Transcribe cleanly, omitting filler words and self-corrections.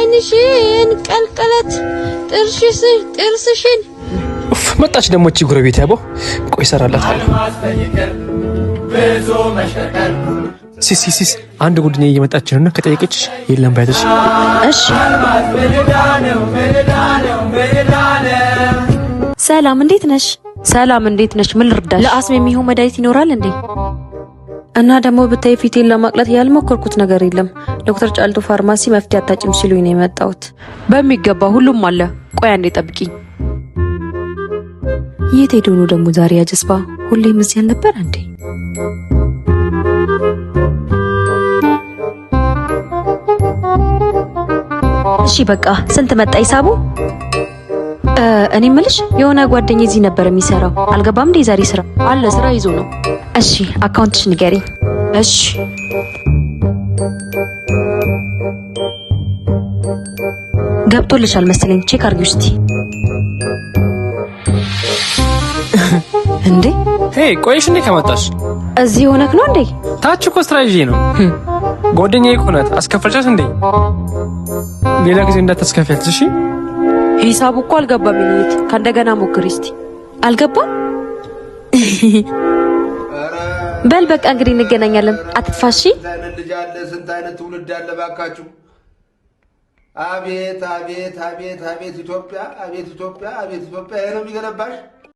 ዓይንሽን ቀልቀለት ጥርስሽን ኡፍ፣ መጣች ደግሞ እቺ ጎረቤት። ያቦ ቆይ እሰራላታለሁ። Sis sis፣ አንድ ጓደኛዬ እየመጣች ነውና ከጠየቀችሽ የለም ባያትሽ። እሺ። ሰላም፣ እንዴት ነሽ? ሰላም፣ እንዴት ነሽ? ምን ልርዳሽ? ለአስም የሚሆን መድኃኒት ይኖራል እንዴ? እና ደግሞ ብታይ ፊቴን ለማቅላት ያልሞከርኩት ነገር የለም። ዶክተር ጫልቱ ፋርማሲ መፍትሄ አታጭም ሲሉኝ ነው የመጣሁት። በሚገባ፣ ሁሉም አለ። ቆይ አንዴ ጠብቂኝ። የት ሄዶ ነው ደግሞ ዛሬ አጀስባ? ሁሌም እዚህ አልነበር እንዴ? እሺ በቃ፣ ስንት መጣ ሂሳቡ? እኔ ምልሽ የሆነ ጓደኛ እዚህ ነበር የሚሰራው። አልገባም እንዴ ዛሬ ስራ? አለ፣ ስራ ይዞ ነው። እሺ፣ account ሽ ንገሪኝ። እሺ። ገብቶልሻል መሰለኝ፣ check አድርጊው እስቲ። እንዴ! Hey፣ ቆይሽ እንዴ ከመጣሽ? እዚህ ሆነክ ነው እንዴ? ታች እኮ ስራ ይዤ ነው። ጓደኛዬ እኮ ናት። አስከፈልሻት እንዴ? ሌላ ጊዜ እንዳታስከፊያት እሺ። ሂሳቡ እኮ አልገባም። ይሉት ከእንደገና ሞክሪ እስቲ። አልገባም። በል በቃ እንግዲህ እንገናኛለን። አትጥፋ እሺ። ስንት አይነት ልጅ አለ፣ ስንት አይነት ትውልድ አለ ባካችሁ። አቤት አቤት አቤት አቤት ኢትዮጵያ፣ አቤት ኢትዮጵያ፣ አቤት ኢትዮጵያ። ይሄ ነው የሚገነባሽ።